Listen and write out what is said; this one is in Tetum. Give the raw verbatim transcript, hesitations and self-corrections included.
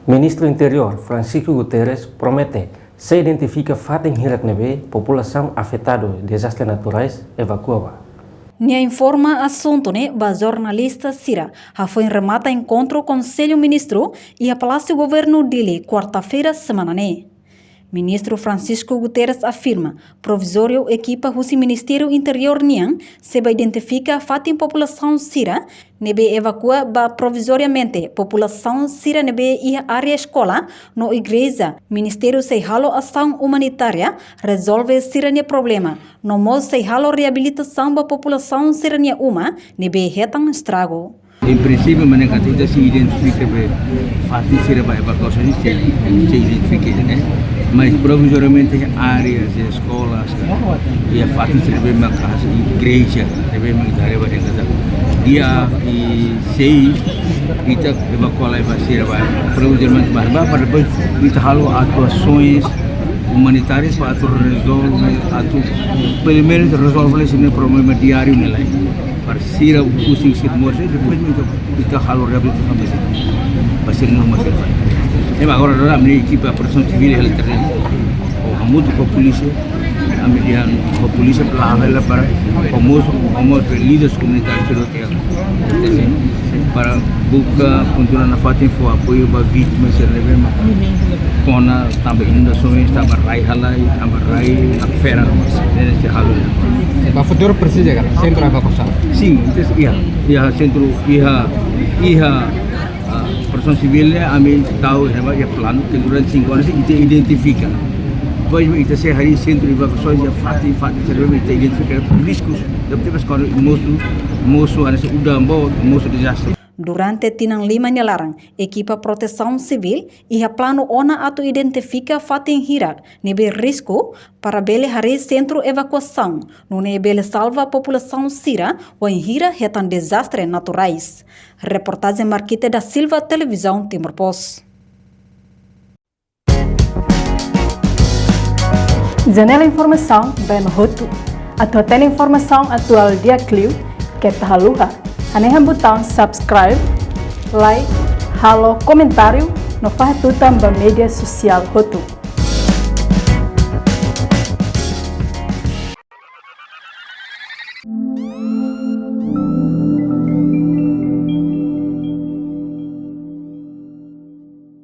Ministru Interiór Francisco Guterres promete sei identifika fatin hirak ne'ebé populasaun afetadu dezastre naturais evakua ba. Nia informa asuntu ne'e ba jornalista sira hafoin remata enkontru Konsellu Ministru iha Palásiu Governu Dili, kuarta-feira semana ne'e. Ministru Francisco Guterres afirma, provizóriu ekipa husi Ministériu Interiór nian sei ba identifika fatin populasaun sira ne'ebé evakua ba provizoriamente, populasaun sira ne'ebé iha área eskola no igreja. Ministériu sei halo asaun umanitária, rezolve sira-nia problema, no mós sei halo reabilitasaun ba populasaun sira-nia uma ne'ebé hetan estragu. Em princípio, maneira que ita sei identifika be fatin sira ba evakuasaun, sei, sei identifika, ne'e? Mas provizoriamente áreas de eskolas, iha fatin sira ne'ebé mak hanesan igreja, ne'ebé mak ita haree ba dehan katak dia i sei ita evakua lai ba sira ba provizoriamente, mas ba para depois ita halo atuações humanitárias para atu rezolve, atu pelumenus rezolve sira-nia problema diáriu ne'e lai. Para sira husi sira moris, depois ita, ita halo reabilitasaun ba sira. Para sira não mais faz. Ema agora, agora ami-nia ekipa Protesaun Sivíl iha terrenu, ho hamutuk ho polísia, ami dehan ho polísia para hela para ho mós, ho mós líderes komunitárius sira hotu iha, para buka kontinua nafatin fó apoiu ba vítima sira ne'ebé mak kona tanba inundasaun, tanba rai halai, tanba rai nakfera, ne'e sei halo. Ba futuru presiza ka sentru evakuasaun? Sim, iha, iha sentru, iha, iha, ah, Protesaun Sivíl ne'e ami tau iha, iha planu, ke durante cinco anos ita identifika. Depois ita sei harii sentru evakuasaun iha fatin, fatin sira ne'ebé ita identifika riskus, depois kuandu mosu, mosu hanesan udan boot, mosu dezastre. Durante tinan lima nia laran, ekipa Protesaun Sivíl iha planu ona atu identifika fatin hirak ne'ebé risku para bele harii sentru evakuasaun, nune'e bele salva populasaun sira wainhira hetan dezastre naturais. Reportajen Marquite da Silva, Televizaun Timor Post. Janela informasaun ba ema hotu. Atu hatene informasaun atuál di'ak liu, keta haluha hanehan butaun subscribe, like, halo komentáriu no fahe tutan ba média sosiál hotu.